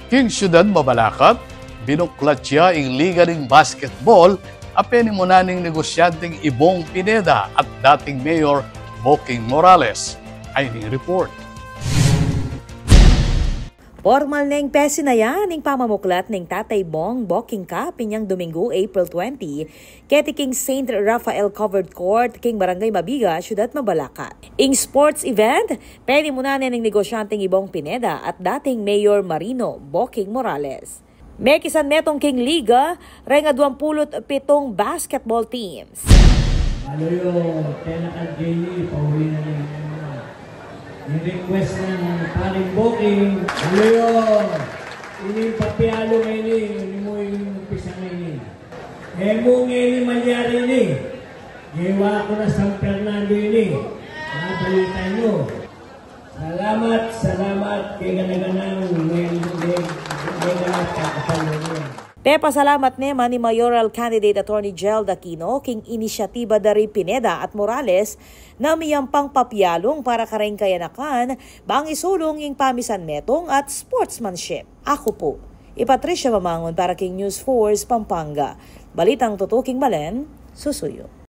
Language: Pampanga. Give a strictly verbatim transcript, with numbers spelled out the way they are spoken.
King Syudad Mabalacat, binuklat ya ing liga ning basketball a penimunan ning negosyanteng Ibong Pineda at dating Mayor Boking Morales. Ay ning report. Pormal neng pesinayan ing pamamuklat ning Tatay Bong Boking Cup inyang Domingo, April twenty, keti king Saint Raphael Covered Court king Barangay Mabiga, Syudad Mabalacat. Ing sports event, penimunan ne ning negosyanteng Ibong Pineda at dating Mayor Marino Boking Morales. Mekisan metung king liga, reng aduang pulu't pitung basketball teams. Aluyo, tena kan Jenny, pauli na rin. Ni-request ng paring Boking. Aluyo, ini papialo ngeni, ini mu ini umpisa ngeni. E mu ngeni malyari ini. Gewa ku na San Fernando ini. Mga balita nyo. Salamat, salamat keng gana-ganang may, may, may ganap at kapalungan. Pepasalamat ne man ni Mayoral Candidate Attorney Gerald Aquino king inisyatiba da ri Pineda at Morales na miyampang papialung para kareng kayanakan bang isulung ing pamisan metung at sportsmanship. Aku pu i Patricia Mamangun para king News Force Pampanga. Balitang tutuking balen, susuyu.